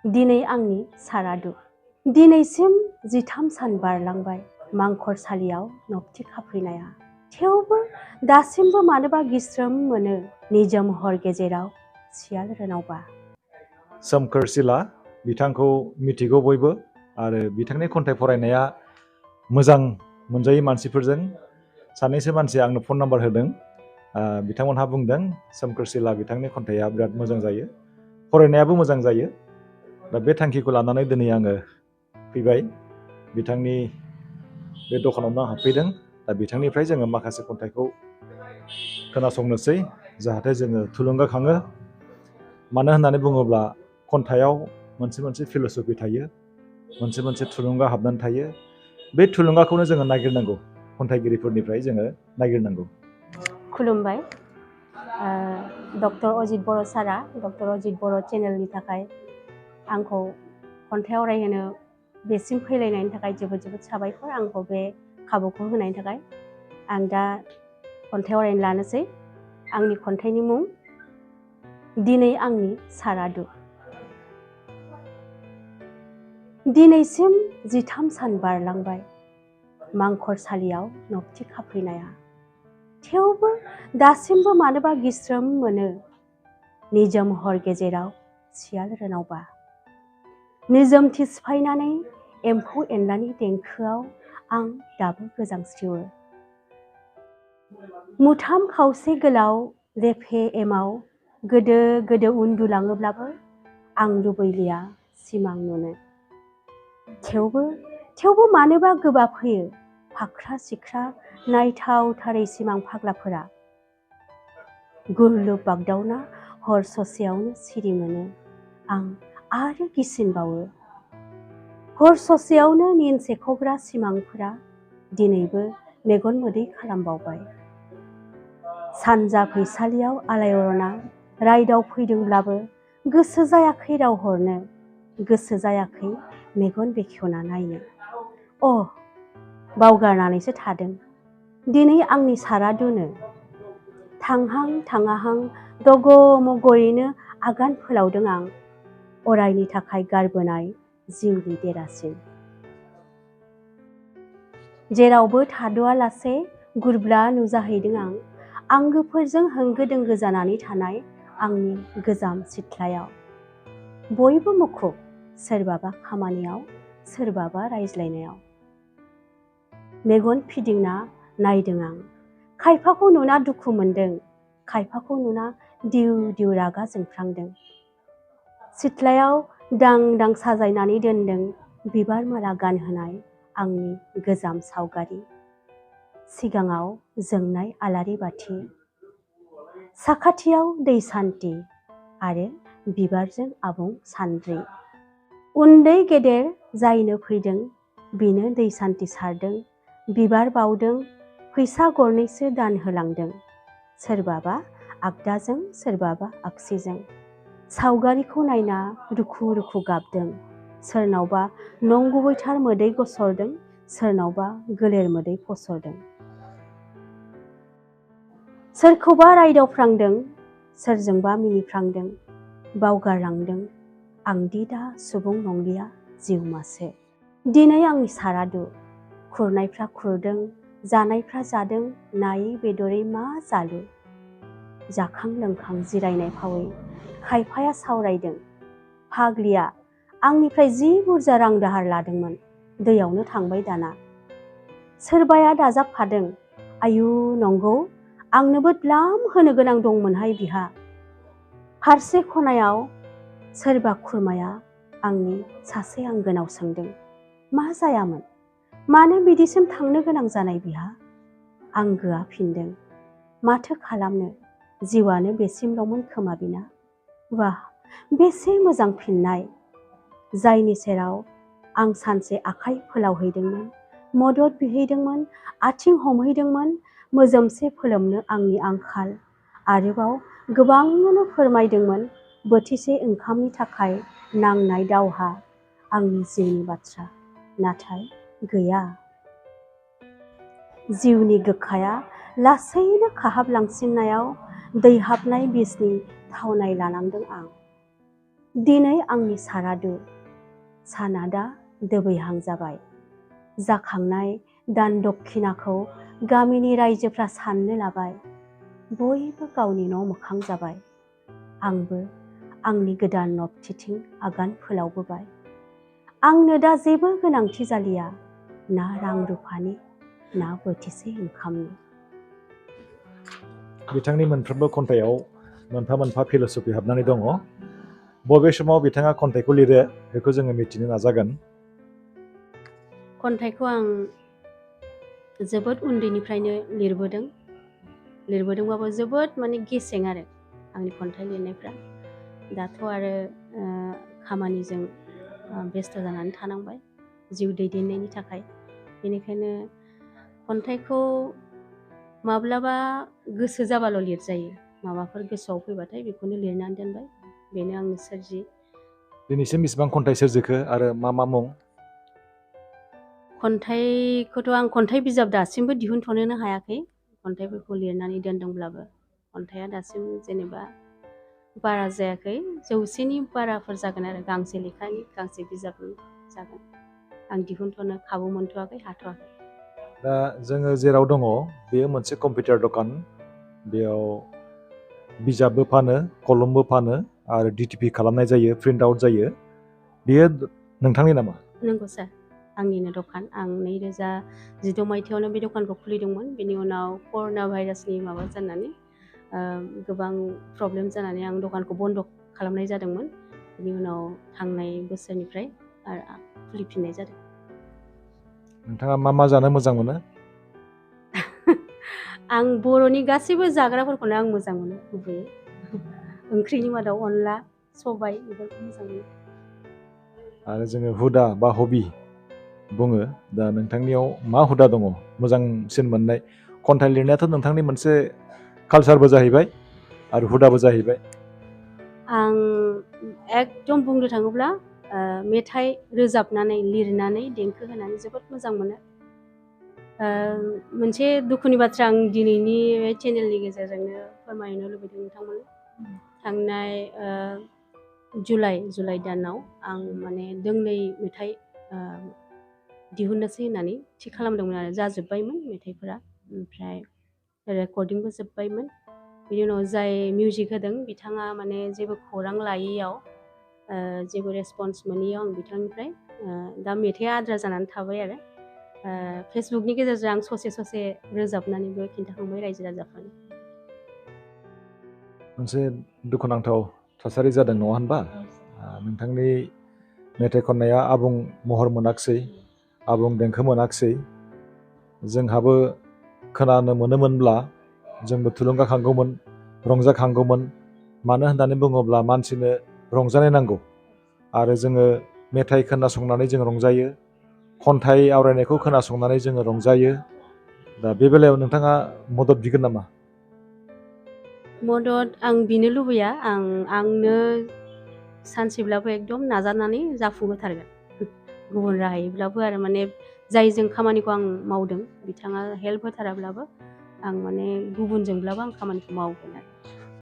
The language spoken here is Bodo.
दिनै आंनि सारादु दिनैसिम 13 सान बारलांबाय मांखरसालियाव नबथि खाफैनाया थेवबो दासिमबो मानोबा गिस्रोम मोनो निजोम हर गेजेराव सियाल रोनावबा। सोमखोर सिला बिथांखौ मिथिगौ बयबो आरो बिथांनि खन्थाइ फरायनाया मोजां मोनजायै मानसिफोरजों सानैसो मानसिया आंनो फन नाम्बार होदों। बिथांमोनहा बुंदों सोमखोर सिला बिथांनि खन्थाइया बिराद मोजां जायो, फरायनायाबो मोजां जायो। दा बे थांखिखौ लानानै दिनै आङो फैबाय, बिथांनि बे दखानावनो आं हाबफैदों। दा बिथांनिफ्राय जोङो माखासे खन्थाइखौ खोनासंनोसै जाहाथे जोङो थुलुंगाखाङो। मानो होननानै बुङोब्ला खन्थाइयाव मोनसे फिल'सफि थायो, मोनसे थुलुंगा हाबनानै थायो। बे थुलुंगाखौनो जोङो नागिरनांगौ, खन्थाइगिरिफोरनिफ्राय जोङो नागिरनांगौ। खुलुमबाय डक्टर अजित बर' सारा डक्टर अजित बर' चेनेलनि थाखाय आंखौ खन्थाइ आवरायहोनो बेसिम फैलायनायनि थाखाय जोबोद साबायखर, आंखौ बे खाबुखौ होनायनि थाखाय। आं दा खन्थाइ आवरायनो लानोसै। आंनि खन्थाइनि मुं दिनै आंनि सारादु। दिनैसिम 13 सान बारलांबाय मांखरसालियाव नबथि खाफैनाया थेवबो दासिमबो मानोबा गिस्रोम मोनो निजोम हर गेजेराव सियाल रोनावबा। निजोमथि सिफायनानै एम्फौ एनलानि देंखोआव आं दाबो गोजांस्रिवो। मुथाम खावसे गोलाव रेफे एमाव गोदो उन्दुलाङोब्लाबो आं लुबैलिया सिमां नुनो। थेवबो मानोबा गोबाब फैयो फाख्रा सिख्रा नायथावथारै सिमां फाग्लाफोरा। गुरलुब बागदावना हर ससेयावनो सिरि मोनो आं आरो गिसिनबावो। हर ससेयावनो निन सेख'ग्रा सिमांफोरा दिनैबो मेगन मोदै खालामबावबाय। सानजा फैसालियाव आलायअरना रायदाव फैदोंब्लाबो गोसो जायाखै राव हरनो, गोसो जायाखै मेगन बेखेवना नायनो। बावगारनानैसो थादों दिनै आंनि सारादुनो। थांहां थाङाहां दग' मग'यैनो आगान फोलावदों आं अरायनि थाखाय गारबोनाय जिउनि देरासिम। जेरावबो थाद'आ लासे गुरब्ला नुजाहैदों आं आंगोफोरजों होंगो दोंगो जानानै थानाय आंनि गोजाम सिथ्लायाव। बयबो मुखुब, सोरबाबा खामानियाव, सोरबाबा रायज्लायनायाव। मेगन फिदिंना नायदों आं, खायफाखौ नुना दुखु मोनदों, खायफाखौ नुना दिउ दिउ रागा जोंफ्लांदों। सिथ्लायाव दां दां साजायनानै दोनदों बिबार माला गानहोनाय आंनि गोजाम सावगारि। सिगाङाव जोंनाय आलारि बाथि, साखाथियाव दै सान्थि आरो बिबारजों आबुं सान्द्रि। उन्दै गेदेर जायनो फैदों बिनो दै सान्थि सारदों, बिबार बावदों, फैसा गरनैसो दान होलांदों। सोरबाबा आगदाजों सोरबाबा आगसिजों सावगारिखौ नायना रुखु रुखु गाबदों। सोरनावबा नंगुबैथार मोदै गसरदों, सोरनावबा गोलेर मोदै फसरदों। सोरखौबा रायदावफ्रांदों, सोरजोंबा मिनिफ्रांदों। बावगारलांदों आंदि दा सुबुं नंलिया जिउमासो। दिनै आंनि सारादु, खुरनायफ्रा खुरदों, जानायफ्रा जादों, नायै बेदरै मा जालु। जाखां लोंखां जिरायनाय फावै खायफाया सावरायदों, फाग्लिया आंनिफ्राय जि बुरजा रां दाहार लादोंमोन, दैयावनो थांबाय दाना। सोरबाया दाजाबफादों, आयु नंगौ आंनोबो द्लाम होनो गोनां दंमोनहाय बिहा। फारसे खनायाव सोरबा खुरमाया आंनि सासे आंगोनाव सोंदों, मा जायामोन, मानो बिदिसिम थांनो गोनां जानाय बिहा। आंगोआ फिनदों, माथो खालामनो जिउआनो बेसिमल'मोन खोमा बिना। वाह बेसे मोजां फिननाय, जायनि सेराव आं सानसे आखाइ फोलावहैदोंमोन, मदद बिहैदोंमोन, आथिं हमहैदोंमोन, मोजोमसे फोलोमनो आंनि आंखाल। आरोबाव गोबांनो फोरमायदोंमोन बोथिसे ओंखामनि थाखाय नांनाय दावहा आंनि जिउनि बाथ्रा, नाथाय गैया। जिउनि गोखाया लासैनो खाहाबलांसिननायाव दैहाबनाय बिसनि थावनाय लानांदों आं। दिनै आंनि सारादु साना दा दोबैहां जाबाय। जाखांनाय दान दक्षिणाखौ गामिनि रायजोफ्रा साननो लाबाय। बयबो गावनि न' मोखां जाबाय। आंबो आंनि गोदान नबथिथिं आगान फोलावबोबाय। आंनो दा जेबो गोनांथि जालिया, ना रां रुफानि ना बोथिसे ओंखामनि। बिथांनि मोनफ्रोमबो खन्थाइयाव मोनफा मोनफा फिल'सफि हाबनानै दङ। बबे समाव बिथाङा खन्थाइखौ लिरो बेखौ जोङो मिथिनो नाजागोन। खन्थाइखौ आं जोबोद उन्दैनिफ्रायनो लिरबोदोंबाबो जोबोद माने गेसें आरो आंनि खन्थाइ लिरनायफ्रा। दाथ' आरो खामानिजों बेस्थ' जानानै थानांबाय जिउ दैदेननायनि थाखाय। बेनिखायनो खन्थाइखौ माब्लाबा गोसो जाबाल' लिरजायो, माबाफोर गोसोआव फैबाथाय बेखौनो लिरनानै दोनबाय। बेनो आंनि सोरजि। दिनैसिम बेसेबां खन्थाइ सोरजिखो आरो मा मा मुं? खन्थाइखौथ' आं खन्थाइ बिजाब दासिमबो दिहुनथ'नोनो हायाखै। खन्थाइफोरखौ लिरनानै दोनदोंब्लाबो खन्थाइया दासिम जेनेबा बारा जायाखै, 100नि बाराफोर जागोन आरो गांसे लेखानि गांसे बिजाबनि जागोन। आं दिहुनथ'नो खाबु मोनथ'वाखै, हाथ'वाखै। दा जोङो जेराव दङ बेयो मोनसे कम्पिउटार दखान। बेयाव बिजाबबो फानो, कलमबो फानो आरो DTP खालामनाय जायो, प्रिन्ट आउट जायो। बेयो नोंथांनि नामा? नंगौ सार, आंनिनो दखान। आं 2016 मायथाइयावनो बे दखानखौ खुलिदोंमोन। बेनि उनाव कर'ना भाइरासनि माबा जानानै गोबां प्रब्लेम जानानै आं दखानखौ बन्द' खालामनाय जादोंमोन। बेनि उनाव थांनाय बोसोरनिफ्राय खुलिफिननाय जादों। नोंथाङा मा मा जानो मोजां मोनो? आं बर'नि गासैबो जाग्राफोरखौनो आं मोजां मोनो गुबैयै। ओंख्रिनि मादाव अनला, सबाय बेफोरखौ मोजां मोनो। आरो जोङो हुदा बा हबि बुङो। दा नोंथांनियाव मा हुदा दङ मोजांसिन मोननाय? खन्थाइ लिरनायाथ' नोंथांनि मोनसे कालसारबो जाहैबाय आरो हुदाबो जाहैबाय। आं एकदम बुंनो थाङोब्ला मेथाइ रोजाबनानै लिरनानै देंखो होनानै जोबोद मोजां मोनो। मोनसे दुखुनि बाथ्रा आं दिनैनि बे चेनेलनि गेजेरजोंनो फोरमायनो लुबैदों नोंथांमोन। थांनाय जुलाइ दानाव आं माने दोंनै मेथाइ दिहुननोसै होननानै थि खालामदोंमोन आरो जाजोब्बायमोन मेथाइफोरा, ओमफ्राय रेकर्डिंबो जोब्बायमोन। बिनि उनाव जाय मिउजिक होदों बिथाङा माने जेबो खौरां लायैयाव, जेबो रेसपन्स मोनैयाव आं बिथांनिफ्राय दा मेथाइआ आद्रा जानानै थाबाय आरो फेसबुकनि गेजेरजों आं ससे रोजाबनानैबो खिन्थाखांबाय रायजो राजाफोरनो। मोनसे दुखुनांथाव थासारि जादों नङा होनबा? नोंथांनि मेथाइ खननाया आबुं महर मोनाखिसै, आबुं देंखो मोनाखिसै। जोंहाबो खोनानो मोनोमोनब्ला जोंबो थुलुंगाखांगौमोन, रंजाखांगौमोन। मानो होननानै बुङोब्ला मानसिनो रंजानाय नांगौ आरो जोङो मेथाइ खोनासंनानै जों रंजायो, खन्थाइ आवरायनायखौ खोनासंनानै जोङो रंजायो। दा बे बेलायाव नोंथाङा मदद बिगोन नामा? मदद आं बिनो लुबैया। आंनो सानसेब्लाबो एकदम नाजानानै जाफुंहोथारगोन। गुबुन राहायैब्लाबो आरो माने जायजों खामानिखौ आं मावदों बिथाङा हेल्प होथाराब्लाबो आं माने गुबुनजोंब्लाबो आं खामानिखौ मावगोन आरो।